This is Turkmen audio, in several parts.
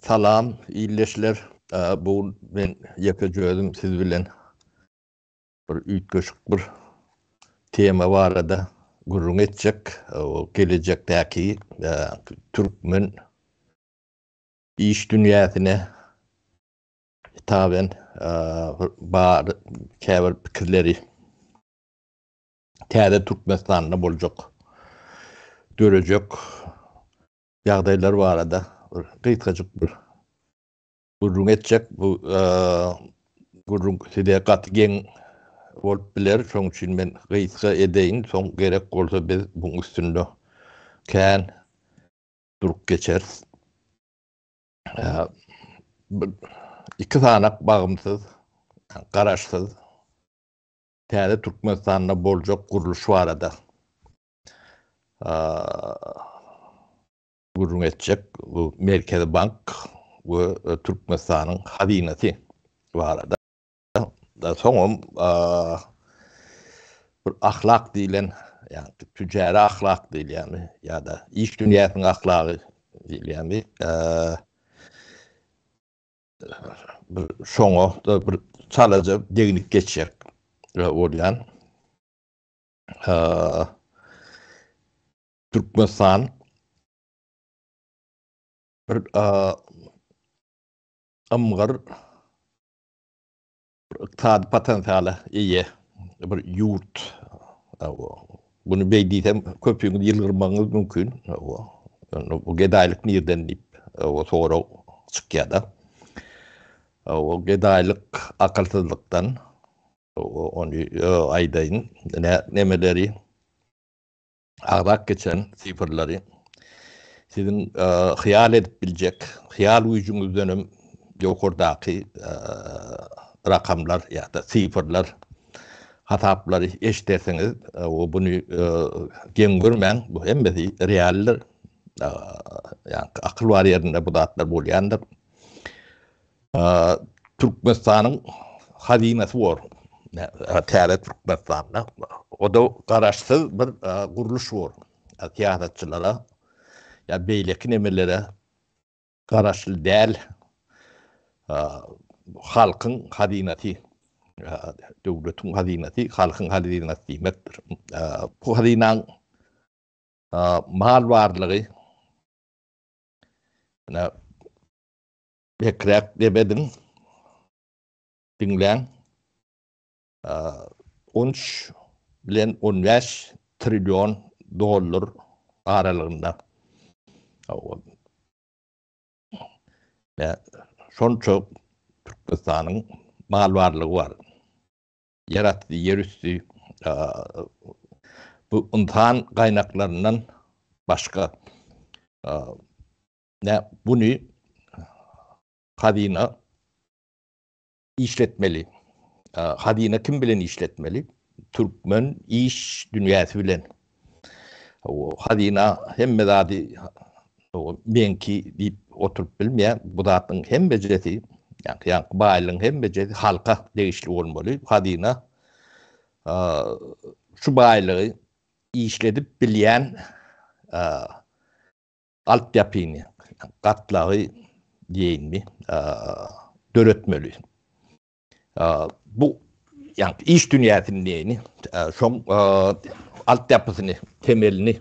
Salam ildeşler. Bu gün men ýekeje özüm siz bilen bir üýtgeşik bir tema barada gürrüň etjek. O gelejekdäki türkmen iş dünýäsine hitaben bar käbir pikirleri täze Türkmenistanda boljak dörejek ýagdaýlar barada bir gysgajyk bir gürrüň etjek. Bu gürrüň size gaty geň bolup biler. Şonuň üçin men gysga edeýin. Soň gerek bolsa biz buň üstünde kän durup geçeris. Iki sanak bagymsyz, garaşsyz täze Türkmenistanda boljak gurluş barada gürrüň etjek. Bu Merkezi bank we Türkmenistanyň hazynasy barada. Soňam bir ahlak diýlen, ýagny tüjäri ahlak diýilýärmi ýa-da iş dünýäsiniň ahlagy diýilýärmi? Bir şoňa da bir çalaja deginip geçjek bolýan. Türkmenistan bir ymgyr bir ykdysady potensiala eýe bir ýurt. Muny beý diýsem köpüňiz ýylgyrmagyňyz mümkin. Bu gedaýlyk nirden diýip sorag çykýar-da. O gedaýlyk akylsyzlykdan Ony aýdaýyn. Nemeleri agzap geçen sifrleri siziň hyýal edip biljek hyýal güýjüňizdenem ýokardaky rakamlar ýa-da sifrler hasaplary eşidersiňiz. Buny geň görmäň, bu hemmesi realdyr. Ýa-da akyl bar ýerinde bu zatlar bolýandyr. Türkmenistanyň hazynasy bor. Täze Türkmenistanda. O-da garaşsyz bir gurluş bor. Syýasatçylara ýa beýleki nemelere garaşly däl. Halkyň hazynasy, döwletiň hazynasy, halkyň hazynasy diýmekdir. Bu hazynaň mal barlygy Bekräk debediň, diňläň. On üç bilen on bäş trillion dollar aralygynda. Şonça Türkmenistanyň mal barlygy bar. Ýer asty, ýer üsti bu ynsan gaýnaklaryndan başga. Nä buny hazyna işletmeli. Hazyna kim bilen işletmeli? Türkmen iş dünýäsi bilen. Hazyna hemme zady meňki diýip oturyp bilmeýär. Bu zadyň hemmejesi, ýaňky baýlygyň hemmejesi halka degişli bolmaly. Hazyna şu baýlygy işledip bilýän altyapyny, gatlagy diýeýinmi, döretmeli. Bu ýagny iş dünýäsini diýeýin, şoň altyapysyny, temelini,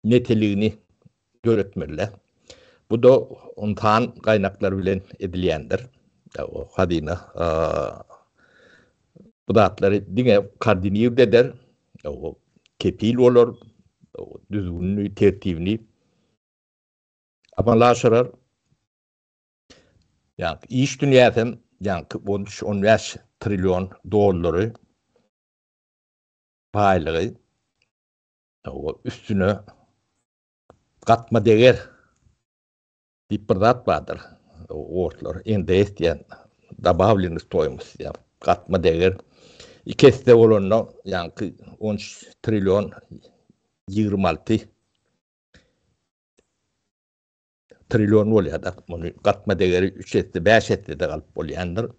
neteligini döretmeli. Bu-da ynsan gaýnaklary bilen edilýändir. Hazyna bu zatlary diňe koordinird eder, kepil bolar, düzgünini, tertibini amala aşyrar. Ýagny iş dünýäsem ýagny 13-15 trillion dollary baýlygy üstüne gatma deger diýip bir zat bardyr. Orslar NDS diýen dobawleniý stoýmost diýen gatma deger. Iki esse bolanda ýaňky 13 trillion 26 trillion bolýar-da. Muny gatma degeri 3 esse, 5 esse-de galyp bolýandyr.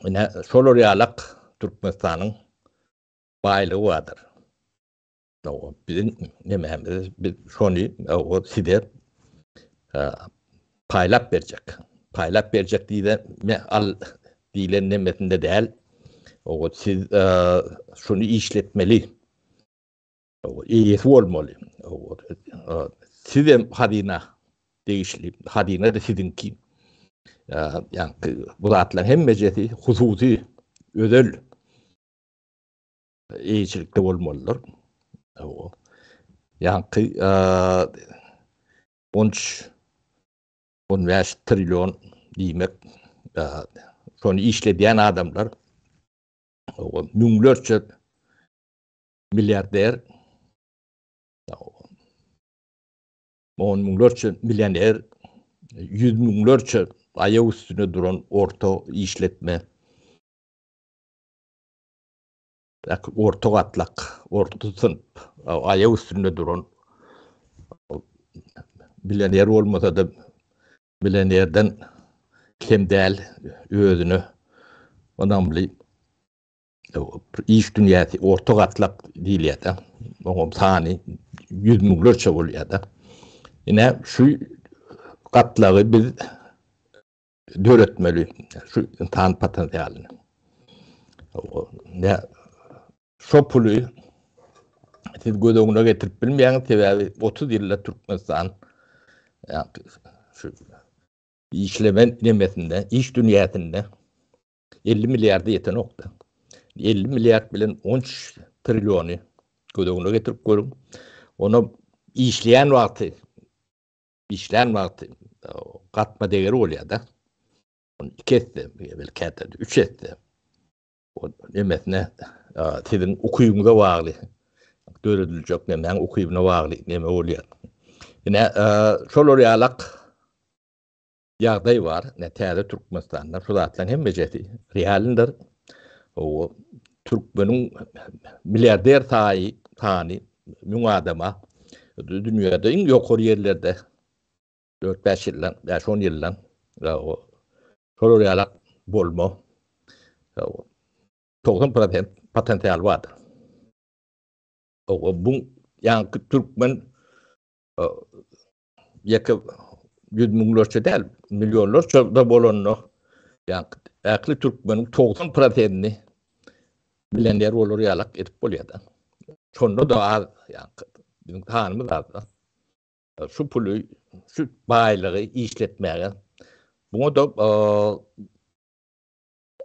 Ine, şolar ýalak Türkmenistanyň baýlygy bardyr. Biziň nemämiz biz şony size paýlap berjek. Paýlap berjek diýde me al diýlen nemesinde däl. O siz şuny işletmeli. Eýesi bolmaly. Siz hem hazyna degişli. Hazyna-da siziňki. Ýa-ni bu zatlaryň hemmejesi hususy özel eýeçilikde bolmalydyr. Ýaňky 13 15 trillion diýmek şony işledýän adamlar müňlerçe milliarder on müňlerçe millioner ýüz müňlerçe aýak üstüne duran orta işletme orta gatlak, orta synp, aýak üstünde duran millioner bolmasa-da millionerden kem däl özüne ynamly iş dünýäsi orta gatlak diýilýär-de. Oňam sany ýüz müňlerçe bolýar-da. Ine şu gatlagy biz döretmeli şu ynsan potensialyny. Ne şo puly siz göz öňüne getirip bilmeýäňiz, sebäbi 30 ýylda Türkmenistan şu işleme nemesinde, iş dünýäsinde 50 milliarda ýetenokdy. 50 milliard bilen 13 trilliony göz öňüne getirip görüň. Ona işleýän wagty Işlän wagty gatma degeri bolýar-da. Ony iki esse, belki käte üç esse. O nemesine siziň ukybyňyza bagly dörediljek nemäň ukybyna bagly neme bolýar. Ine, şolar ýalak ýagdaý bar. Ine, täze Türkmenistanda şu zatlaryň hemmejesi realnydyr. O türkmeniň milliarder saýy sany 1000 adama dünýäde iň ýokary ýerlerde 4-5 ýyldan, 5-10 ýyldan şolar ýalak bolma 90% potensial bardyr. Bu ýaňky türkmen ýeke ýüz müňlerçe däl, millionlarça da bolanda, ýa ähli türkmeniň 90 prosentini millioner bolar ýalak edip bolýar-da. Şonda da az, ýa biziň sanymyz az da. Şu puly, şu baýlygy işletmäge buňa da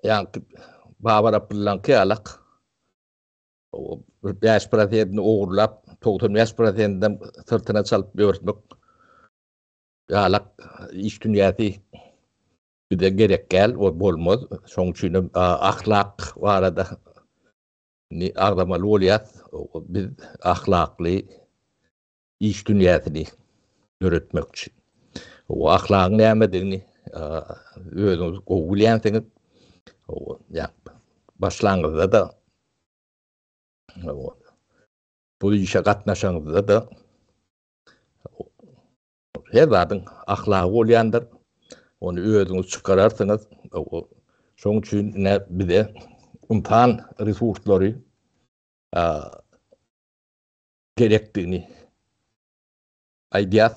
ýa Babar Abdyllaňky ýalak 5 prosentini ogurlap, 95 prosentini syrtyna çalyp ýörtmek ýalak iş dünýäsi bize gerek däl, o bolmaz. Şonuň üçin hem ahlak barada indi agzamaly bolýar. Biz ahlakly iş dünýäsini döretmek üçin. O ahlagyň nämedigini özüňiz gowy bilýänsiňiz. Ýa başlaňyzda-da bu işe gatnaşaňyzda-da her zadyň ahlagy bolýandyr. Ony özüňiz çykararsyňyz. Şonuň üçin ine bize ynsan resurslary gerekdigini aýdýas.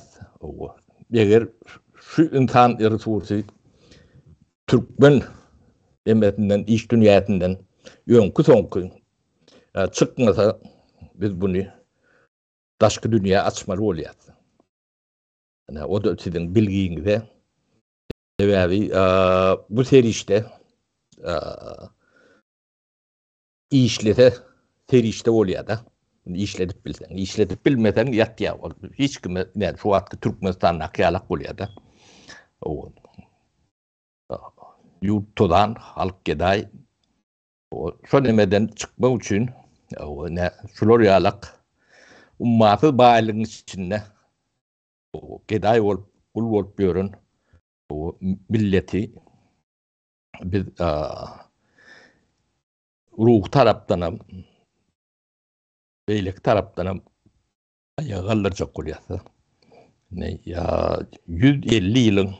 Eger şu ynsan resursy türkmen emesinden, iş dünýäsinden öňki-soňky çykmasa, biz buny daşky dünýä açmaly bolýas. Ine, o-da siziň bilgiňize. Sebäbi bu serişde işlese serişde bolýar-da. Işledip bilseň, işledip bilmeseň ýatýar ol. Hiç kime näme şu wagtky Türkmenistandaky ýalak bolýar-da. O ýurt tozan, halk gedaý. O şo nemeden çykmak üçin o ne şular ýalak ummasyz baýlygyň içinde o gedaý bolup, gul bolup ýören o milleti biz ruhy tarapdanam beýleki tarapdanam aýaga galdyrjak bolýarsa. Ne ýa 150 ýylyň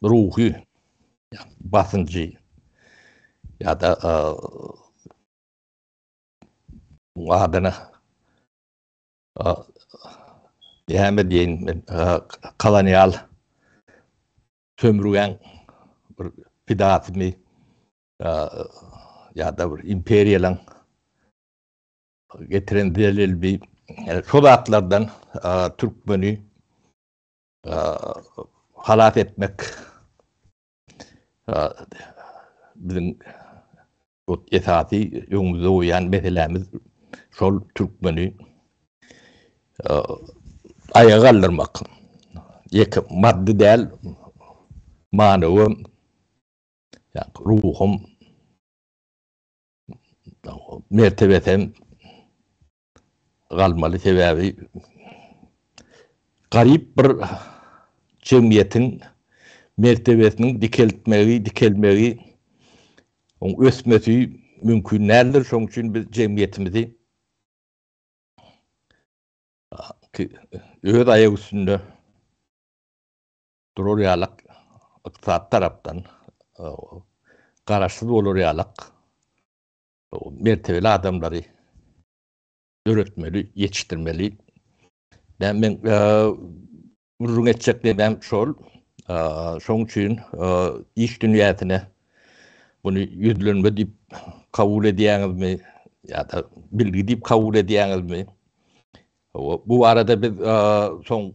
ruhy basynjy ýa-da. Adyna näme diýeýin men kolonial sömürgäň bir pidasymy ýa-da bir imperiýalaň getiren zelelbi şo zatlardan türkmeni halas etmek biziň esasy öňümizde goýýan meselämiz şol türkmeni aýaga galdyrmak. Ýeke maddy däl, manewem, ruhum, mertebesem galmaly sebäbi garyp bir jemgyýetiň mertebesiniň dikeltmegi, dikelmegi, oň ösmesi mümkin däldir. Şonuň üçin biz jemgyýetimizi öz aýak üstünde durar ýalak ykdysady tarapdan garaşsyz bolar ýalak mertebeli adamlary döretmeli, ýetişdirmeli. Men men gürrüň etjek demem şol. Şoň üçin iş dünýäsine muny ýüzlenme diýip kabul edýäňizmi ýa-da bilgi diýip kabul edýäňizmi? Bu barada biz soň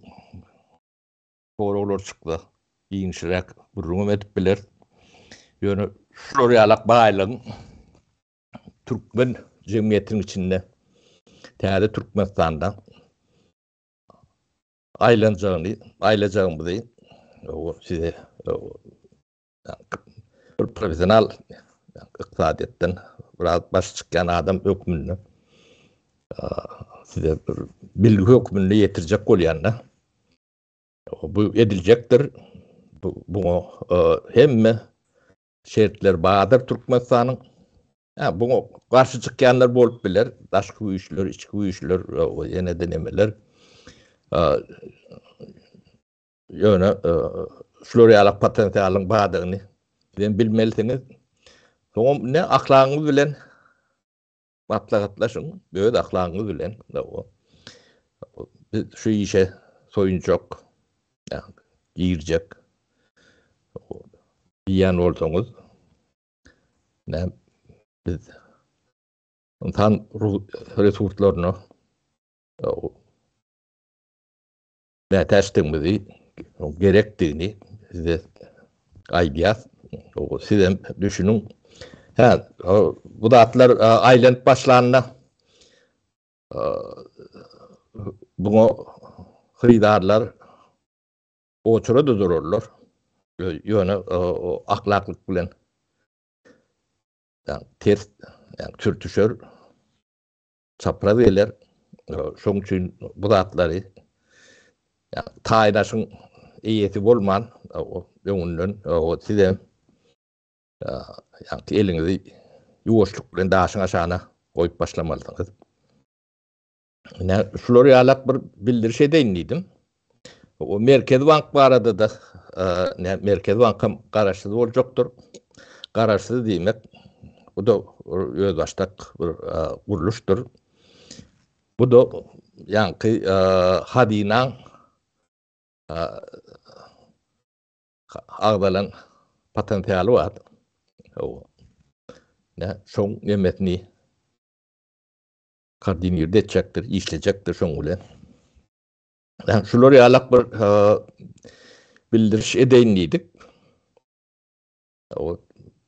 soraglar çyksa, giňişräk gürrüňem edip bileris. Ýöne şular ýalak baýlygyň türkmen jemgyýetiniň içinde täze Türkmenistanda aýlanjagyny, aýlajagymyzy size bir professional ykdysadyýetden biraz baş çykýan adam hökmünde size bir bilgi hökmünde ýetirjek bolýan-da. Bu ediljekdir. Bu buňa hemme şertler bardyr Türkmenistanyň. Hä, buňa garşy çykýanlar bolup biler. Daşky güýçler, içki güýçler, ýene-de nemeler. Ýöne şular ýaly potensialyň bardygyny sizem bilmelisiňiz. Soňam ne ahlagyňyz bilen maslahatlaşyň, öz ahlagyňyz bilen. Biz şu işe soýunjak, girjek diýýän bolsaňyz, näme biz ynsan resurslaryna mätäçdigimizi, gerekdigini size aýdýas. Sizem düşüniň. Hä, bu zatlar aýlanyp başlanda buňa hyrydarlar oçura-da durarlar. Ýöne ahlaklyk bilen ters sürtüşer. Çapraz geler. Şoň üçin bu zatlary taýlaşyň eýesi bolman, öňünden sizem eliňizi ýuwaşlyk bilen daşyň aşagyna goýup başlamalysyňyz. Ine, şular ýalak bir bildiriş edeýin diýdim. O Merkezi bank barada-da, Merkezi bank hem garaşsyz boljakdyr. Garaşsyz diýmek, bu da özbaşdak bir gurluşdyr. Bu da ýaňky hazynaň agzalan potensialy bar. Şoň nemesini koordinirde etjekdir, işlejekdir şoň bilen. Yani şular ýalak bir bildiriş edeýin diýdik. O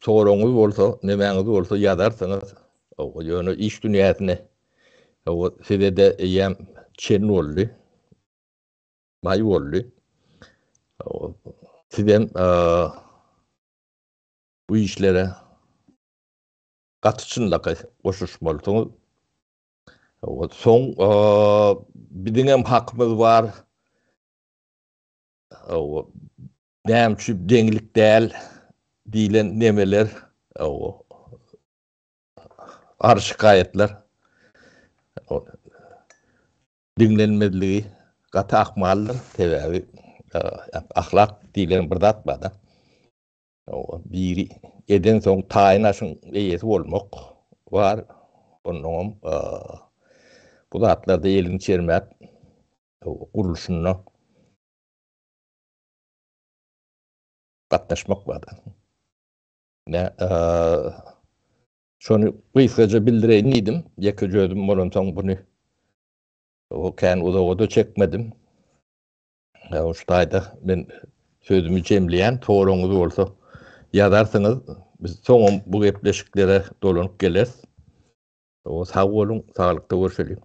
soragyňyz bolsa, nemäňiz bolsa ýazarsyňyz. O ýöne iş dünýäsine o size-de eýýäm çen boldy. Maý boldy. O sizem bu işlere gaty çynlakaý goşuşmalysyňyz. Soň biziňem hakymyz bar. Näme üçin deňlik däl diýlen nemeler, arz-şikaýatlar diňlenmezligi gaty ahmaldyr. Sebäbi ahlak diýlen bir zat bar-da. Biri edensoň taýyn aşyň eýesi bolmak bar. Onnoňam bu zatlarda elini çermäp gurluşyna gatnaşmak bar. Ne şony gysgaça bildireýin diýdim. Ýekeje özüm bolansoň buny o kän uzaga-da çekmedim. Şu taýda men sözümi jemleýän, soragyňyz bolsa ýazarsyňyz. Biz soňam bu gepleşiklere dolanyp geleris. Sag boluň, saglykda görşeliň.